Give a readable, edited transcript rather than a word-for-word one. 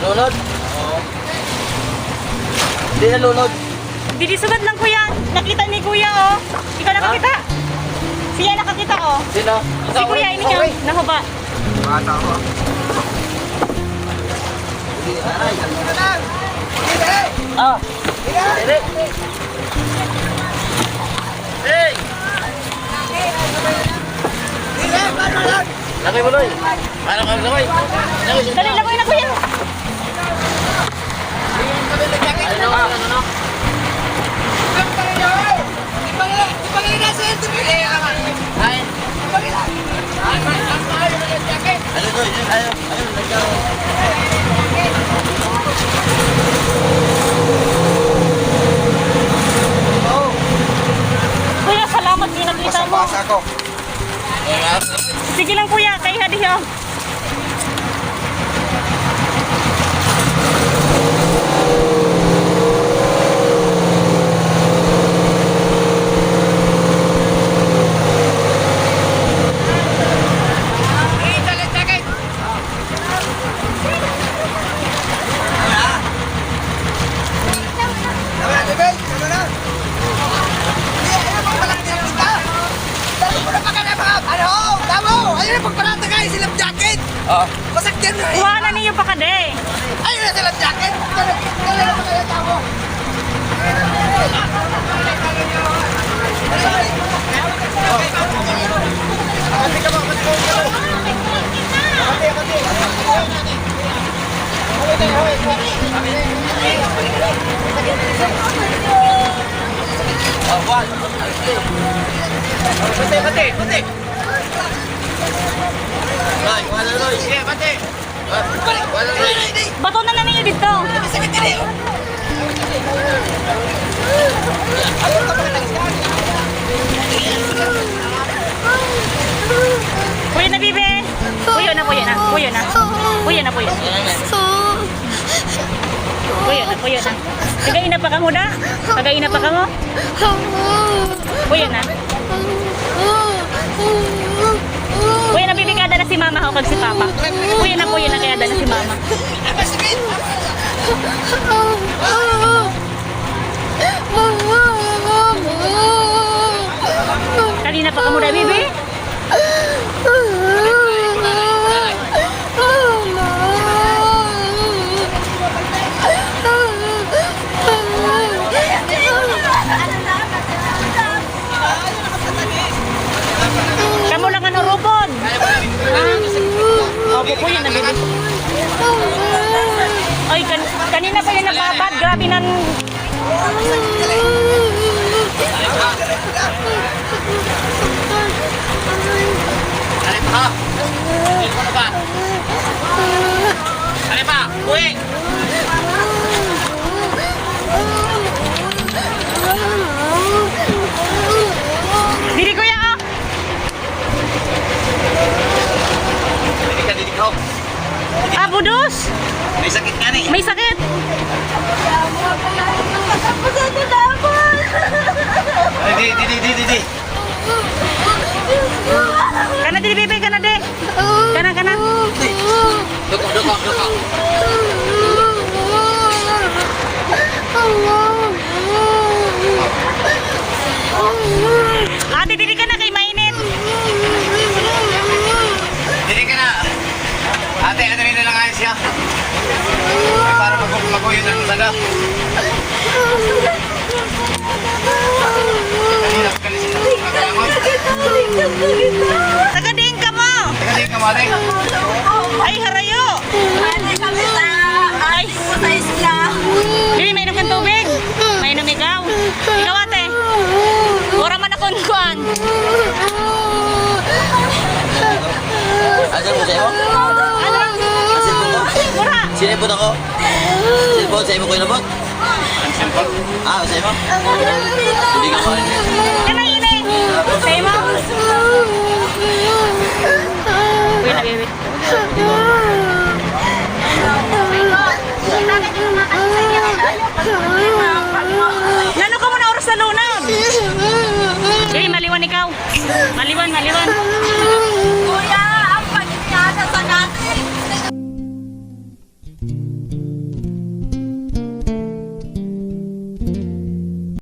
Nalunod? Oo. Hindi nalunod. Didi sugad lang, kuya. Nakita ni kuya oh. Ikaw nakakita? Siya nakakita oh. Sino? Si kuya ini ka. Nahuba. Bata ko. Ah! Dili! Hey! Lakay mo, Loy. Paano ka, Loy? Lakay, Dali lagoy na, kuya. Ano, ano, ano? Ay! Ano, Loy? Ano, ano, nagkaroon? Kuya, salamat din nakita mo. Basa ko. Sige lang, kuya, kay hadi oh. Tama na, Bebel. Tama na. Hindi, ayun ang pagpalaki ng kita. Dali mo na pa ka na mga, ano, tamo. Ayun ang pagpalata kayo, silang jacket. Ah. Masakyan na eh. Kuha na niyo pa kade. Ayun na silang jacket. Dali na pa kayo, tamo. Ah, one. Pati, pati, pati. Loy, wala, Loy. Sige, pati. Ah, wala, Loy. Bato na na ninyo dito. Masakit din eh. Kuya na, bibe. Kuya na, kuya na. Kuya na. Kuya na, kuya. Kuya na, kuya na. Tagaina pa ka mo da? Tagaina pa ka mo? Kuya na. Kuya na, bibi, kada na si mama o kag si papa. Kuya na, kaya na si mama. Masakit. Kanina pa ka mo da, bibi? Kamu lang ang urupod. Opo, kuya na, bibi. Ay, kanina pa yung nababad. Grabe nan. Ano pa? Ano pa? Ano pa? Uwi! Dili, kuya, oh. Dili ka, dili ka. Ah, budus. May sakit nga ni. May sakit. Ay, di, di, di, di, di. Kana dili, bibi, kana di. Kana, kana. Duko, duko, duko. Ate, dili ka na kay mainit. Dili ka na. Ate, ano rin na lang ayos siya? Ay, para maguyo na talaga. Kanina, kanina siya. Taga diin ka mo. Teka, di ka, mate. Ay, harayo. Ay. Dili, mainom kang tubig. Mainom ikaw. Ikaw, ate. Ora man akong kuan. Asan mo sa'yo? Ano? Cellphone ko? Mura. Sinipot ako? Cellphone, sa imo ko inabot? Ah, sa imo? Hindi ka pa rin. Kana ini. Sa'yo mo. Kuya na, baby. Nano ka muna oras sa lunag? Dili, maliwan ikaw. Maliwan, maliwan.